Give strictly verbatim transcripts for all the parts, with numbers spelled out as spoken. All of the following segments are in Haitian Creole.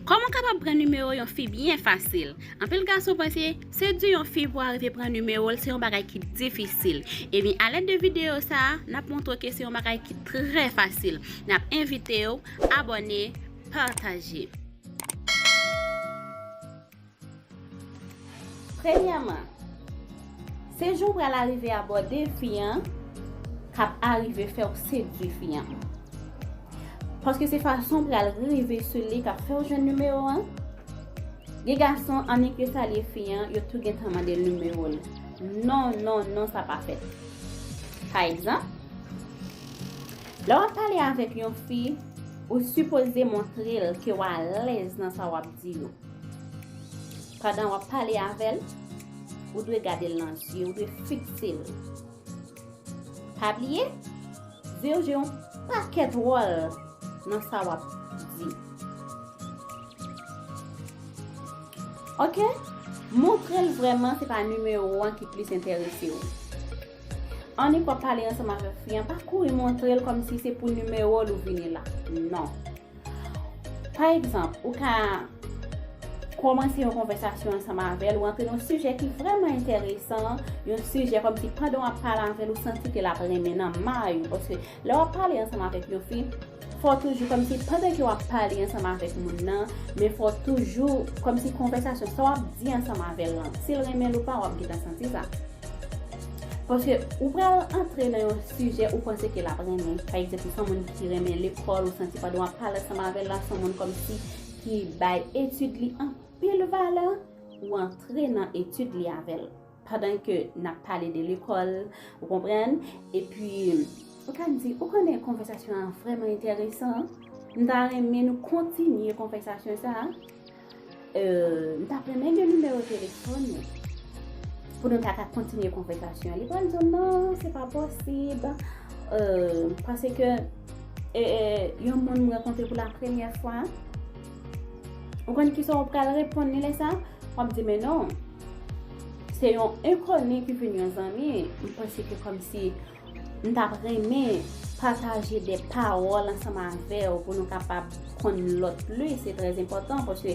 Kòman w kapab pran nimewo yon fi byen fasil? Anpil gason panse sedui yon fi pou w arive pran nimewo l se yon bagay ki difisil. Ebyen, alèd de videyo sa a, n ap montre w ke se yon bagay ki trè fasil. N ap envite w abòne, pataje. Premyèman, se jan w pral arive abòde fi an k ap arive fè w sedui fi an. Paske se fason w pral rive sou li k ap fè w jwenn nimewo an. Gen gason, annik yo salye fi an, yo tou gentan mande l nimewo l. Non, non, non, sa pa fèt. Pa egzanp, lè w ap pale avèk yon fi, ou sipoze montre l ke w alèz nan sa w ap di yo. Pandan w ap pale avè l, ou dwe gade l nan zye, ou dwe fikse l. Pa bliye, zye yo jwe yon pakèt wòl nan sa w ap di. Oke? Montre l vrèman se pa nimewo an ki plis enterese w. Annik w ap pale ansanm avèk fi an, pa kouri montre l kòmsi se pou nimewo l ou vini la. Non. Pa egzanp, ou ka kòmanse yon konvèsasyon ansanm avè l, ou antre nan yon sijè ki vrèman enteresan, yon sijè kòmsi pandan w ap pale avè l, ou santi ke l ap renmen nan may ou, paske lè w ap pale ansanm avèk yon fi, fò w toujou kòmsi pandan ke w ap pale ansanm avèk moun nan, men fò w toujou kòmsi konvèsasyon, sa w ap di ansanm avè l lan, si l renmen l ou pa, w ap gentan santi sa. Paske ou pral antre nan yon sijè ou panse ke l ap renmen. Pa egzanp, ou se yon moun ki renmen lekòl, ou santi pandan w ap pale ansanm avè l la, se yon moun kòmsi ki bay etid li anpil valè, ou antre nan etid li avè l. Pandan ke n ap pale de lekòl, ou konprann? Epi, ou ka di, ou konnen konvèsasyon an vrèman enteresan. M ta renmen nou kontinye konvèsasyon sa a. Euh, m t ap renmen gen nimewo telefòn ou pou nou ta ka kontinye konvèsasyon an. Li pral di w, non, se pa posib. Euh, paske e, e, yon moun m rankontre pou la premyè fwa. Ou konn kisa w pral reponn li lè sa? W ap di, men non, se yon enkoni ki vin yon zanmi. M panse ke kòmsi m t ap renmen pataje de pawòl ansanm avè w pou nou kapab konn lòt plis, se trè enpòtan, paske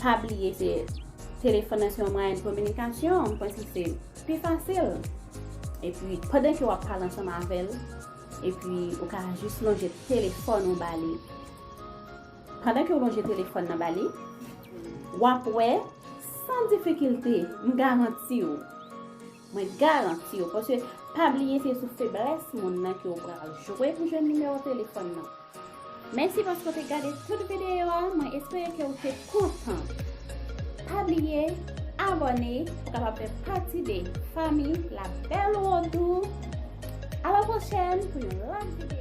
pa bliye se telefòn nan se yon mwayen de kominikasyon, m panse se pi fasil. Epi, pandan ke w ap pale ansanm avè l, epi ou ka jis lonje telefòn ou ba li. Pandan ke w lonje telefòn nan ba li, w ap wè, san difikilte, m garanti w, mwen garanti w, paske pa bliye se sou feblès moun nan ke w pral jwe pou jwenn nimewo telefòn nan. Mèsi paske w te gade tout videyo a, mwen espere ke w te kontan. Pa bliye abòne pou kapab fè pati de fanmi La Belle Rodou. A la pwochèn pou yon lòt videyo.